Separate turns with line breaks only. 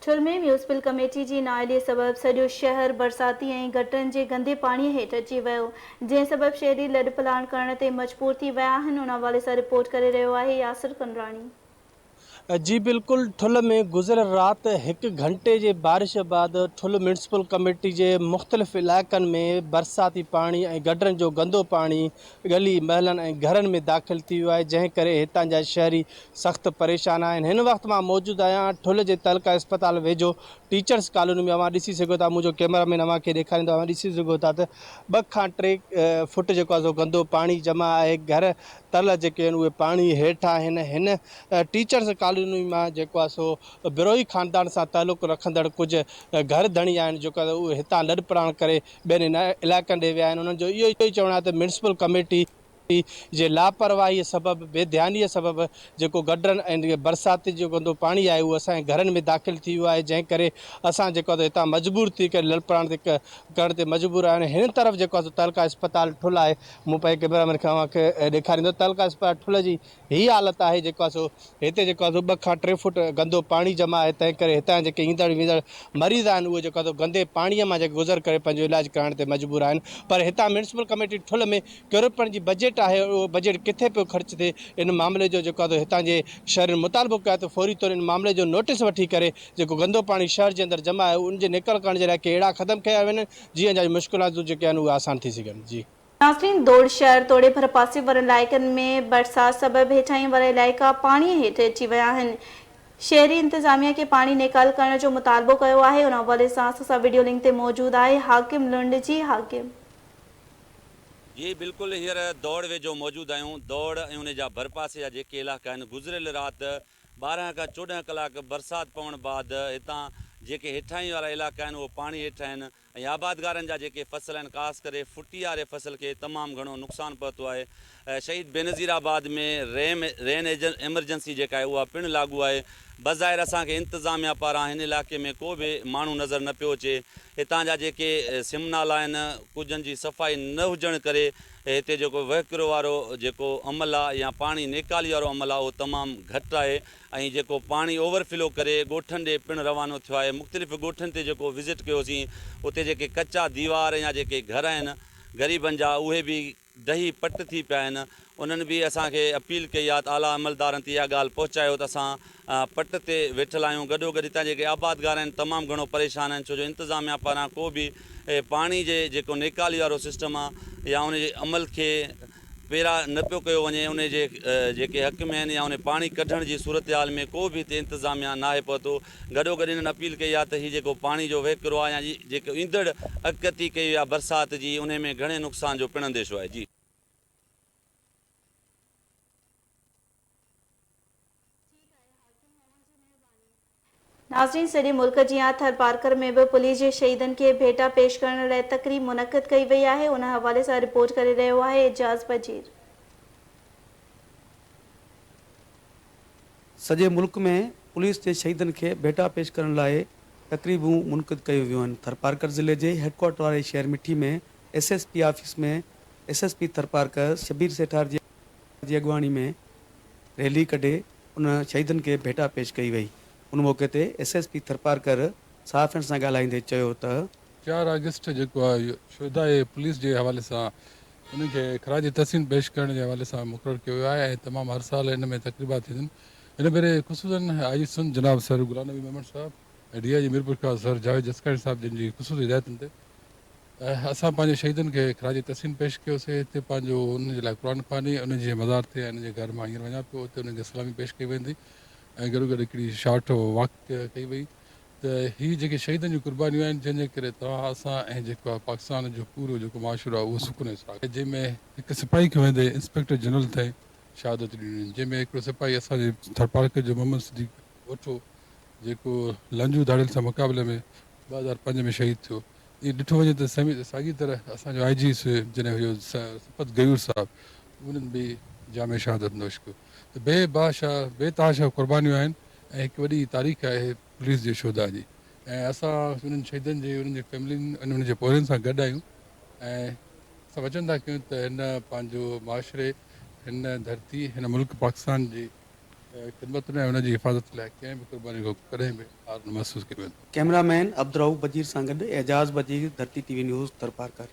ٺل ۾ municipal committee جي نااهلي سبب سڄو شهر برساتي ۽ گٽرن جي گندي پاڻي هيٺ اچي ويو، جنهن سبب شهري لڏپلاڻ ڪرڻ تي مجبور ٿي ويا آهن، ان حوالي سان رپورٽ ڪري رهيو آهي ياسر ڪنراڻي.
جي بلڪل ٺل ۾ گذريل رات هڪ گهنٽي جي بارش بعد ٺل ميونسپل ڪميٽي جي مختلف علائقن ۾ برساتي پاڻي ۽ گٽرن جو گندو پاڻي ڳلي، محلن ۽ گهرن ۾ داخل ٿي ويو آهي، جنهن ڪري هتان جا شهري سخت پريشان آهن. هن وقت مان موجود آهيان ٺل جي تعلقه اسپتال ويجهو ٽيچرس ڪالوني ۾ اوهان ڏسي سگهو ٿا منهنجو ڪئميرا مين اوهان کي ڏيکاريندو اوهان ڏسي سگهو ٿا ته ٻه کان ٽي فوٽ جيڪو آهي سو گندو پاڻي جمع آهي گهر تل جيڪي آهن اهي پاڻي هيٺ آهن هن ٽيچرس ڪالوني مان جيڪو آهي سو بروهي خاندان سان تعلق رکندڙ ڪجهه گهر ڌڻي آهن جيڪو آهي اهي هتان لڏپلاڻ ڪري ٻين علائقن ڏي ويا آهن انهن جو اهو ئي چوڻ آهي ته ميونسپل ڪميٽي جي لاپرواهي سبب بي ڌياني سبب جيڪو گڊرن ۽ برسات جو گندو پاڻي آهي اهو اسان جي گهرن ۾ داخل ٿي ويو آهي جنهن ڪري اسان جيڪو آهي هتان مجبور ٿي ڪري لڙپڙاڻ تي ڪرڻ تي مجبور آهيون هن طرف جيڪو آهي تعلقه اسپتال ٺل آهي مون پنهنجي ڪئميرا مين کي اوهان کي ڏيکاريندو تعلقه اسپتال ٺل جي هي حالت آهي جيڪو آهي سو هتي جيڪو آهي سو ٻه کان ٽي فوٽ گندو پاڻي جمع آهي تنهن ڪري هتان جيڪي ايندڙ ويندڙ مريض آهن اهي جيڪو آهي سو گندي پاڻي مان جيڪي گذر ڪري پنهنجو علاج ڪرائڻ تي مجبور آهن پر هتان ميونسپل ڪميٽي ٺل ۾ ڪروڙ جي بجيٽ آهي اهو بجيٽ ڪٿي پيو خرچ ٿئي ان معاملي جو جيڪو آهي سو هتان جي شهرين مطالبو ڪيو آهي ته فوري طور ان معاملي جو نوٽيس وٺي ڪري جيڪو گندو پاڻي شهر جي اندر جمع آهي ان جي نيڪال ڪرڻ جي لاء ڪي اهڙا قدم کنيا وڃن جيئن جا مشڪلاتون جيڪي آهن اهي آسان ٿي سگهن جي.
ناظرين دوڙ شهر توڙي ڀرپاسي وارن علائقن ۾ برسات سبب هيٺاهين وارا علائقا پاڻي هيٺ اچي ويا آهن شهري انتظاميا کي پاڻي نيڪال ڪرڻ جو مطالبو ڪيو آهي ان حوالي سان اسان سان وڊيو لنڪ تي موجود آهي حاڪم لنڊ جي حاڪم.
جي بلڪل هينئر دوڙ ويجهو موجود آهيون دوڙ ۽ ان جا ڀرپاسي جا جيڪي علائقا آهن گذريل رات 12 کان 14 ڪلاڪ برسات پوڻ بعد هتان جيڪي هيٺاهين وارا علائقا آهن اهو پاڻي هيٺ آهن ۽ آبادگارن جا جيڪي فصل آهن خاص ڪري ڦٽي واري فصل کي تمام گهڻو نقصان پهتو آهي شهيد بينظير آباد ۾ ريم رين ايمرجنسي جيڪا آهي اها پڻ لاڳو آهي بظاهر اسان کي انتظاميا پاران هن علائقي ۾ ڪو به ماڻهو نظر نه پيو اچي هتان جا جيڪي سم نالا آهن ڪجهن جي صفائي نه هجڻ ڪري هتي جيڪو وهڪرو وارو جيڪو عمل آهي يا پاڻي نيڪالي وارو عمل آهي اهو تمام گهٽ آهي ۽ جيڪو پاڻي اوور فلو ڪري ڳوٺن ڏي پڻ روانو ٿيو آهي مختلف ڳوٺن تي جيڪو وزٽ ڪيوسين اتي جيڪي ڪچا ديوار يا جيڪي گهر آهن غريبن جا اهي به ڊهي پٽ ٿي پيا آهن انهن به اسان کي اپيل ڪئي آهي ته اعليٰ عملدارن تي اها ڳالهه پهچايو ته اسان پٽ تي ويٺل آهيون گڏو گڏ هتان جيڪي آبادگار آهن تمام گهڻو پريشان آهن ڇو جو انتظاميا پاران ڪو به پاڻي جي جيڪو نيڪالي وارو سسٽم آهي يا ان جي عمل کي پيرا نه پيو ڪيو وڃي انهي جي جيڪي حق ۾ آهن يا انهي پاڻي ڪڍڻ جي صورتحال ۾ ڪو به هتي انتظاميا ناهي پهتو گڏوگڏ انهن اپيل ڪئي آهي ته هي جيڪو پاڻي جو وهڪرو آهي يا جيڪو ايندڙ اڳڪٿي ڪئي وئي آهي برسات جي انهي ۾ گهڻي نقصان جو پڻ انديشو آهي جي.
ناظرين سڄي ملڪ جيان ٿرپارڪر ۾ به پوليس جي شهيدن کي ڀيٽا پيش ڪرڻ لاء تقريب منعقد ڪئي وئي آهي ان حوالي سان رپورٽ ڪري رهيو آهي اعجاز بجير.
سڄي ملڪ ۾ پوليس جي شهيدن کي ڀيٽا پيش ڪرڻ لاء تقريبون منعقد ڪيون ويون آهن ٿرپارڪر ضلعي جي هيڊڪوارٽر واري شهر Mithi ۾ S S P office ۾ S S P Tharparkar Shabbir Sethar جي اڳواڻي ۾ ريلي ڪڍي ان شهيدن کي ڀيٽا پيش ڪئي وئي. ان موقعي تي ايس ايس پي ٿرپارڪر صحافين سان ڳالهائيندي چيو ته.
چار آگسٽ جيڪو آهي شهداء پوليس جي حوالي سان انهن کي خراج تحسين پيش ڪرڻ جي حوالي سان مقرر ڪيو ويو آهي ۽ تمام هر سال ان ۾ تقريبات ٿينديون آهن هن ڀيري خصوصن آء جي سنڌ جناب سر غلام نبي ميمڻ صاحب ۽ ڊي I جي ميرپورخاص سر جاويد جسڪاڻي صاحب جن جي خصوصي هدايتن تي اسان پنهنجي شهيدن کي خراج تحسين پيش ڪيوسي هتي پنهنجو انهن جي لاء قرآن خواني انهن جي مزار تي ۽ انهن جي گهر مان هينئر وڃان پيو اتي انهن کي سلامي پيش ڪئي ويندي ۽ گڏو گڏ هڪڙي شارٽ واڪ ڪئي وئي ته هي جيڪي شهيدن جون قربانيون آهن جنهن جي ڪري توهان اسان ۽ جيڪو آهي پاڪستان جو پورو جيڪو معاشرو آهي اهو سڪون ۽ ساک جنهن ۾ هڪ سپاهي کان ويندي انسپيڪٽر جنرل تائين شهادت ڏنيون جنهن ۾ هڪڙو سپاهي اسان جي ٿرپارڪر جو محمد صديق اوٺو جيڪو لنجو ڌاڙيل سان مقابلي ۾ 2005 ۾ شهيد ٿيو ائين ڏٺو وڃي ته ساڳي طرح اسان جو آء جي جڏهن هيو صفت غيور صاحب انهن به جام شهادت نوش ڪيو ته بي باشا بي تحاشا قربانيون آهن ۽ هڪ وڏي تاريخ آهي پوليس جي شهداء جي ۽ اسان انهن شهيدن جي انهن جي فيملين ۽ انهن جي پورهين سان گڏ آهيون ۽ اسان وچن ٿا ڪيون ته هن پنهنجو معاشري هن ڌرتي هن ملڪ پاڪستان جي خدمتن ۽ انهن جي حفاظت لاء ڪنهن به قرباني کان ڪڏهن به عار نه محسوس ڪيو ويندو.
ڪئميرا مين عبدالرئوف بجير سان گڏ Ejaz Bajeer, Dharti T V news, Tharparkar.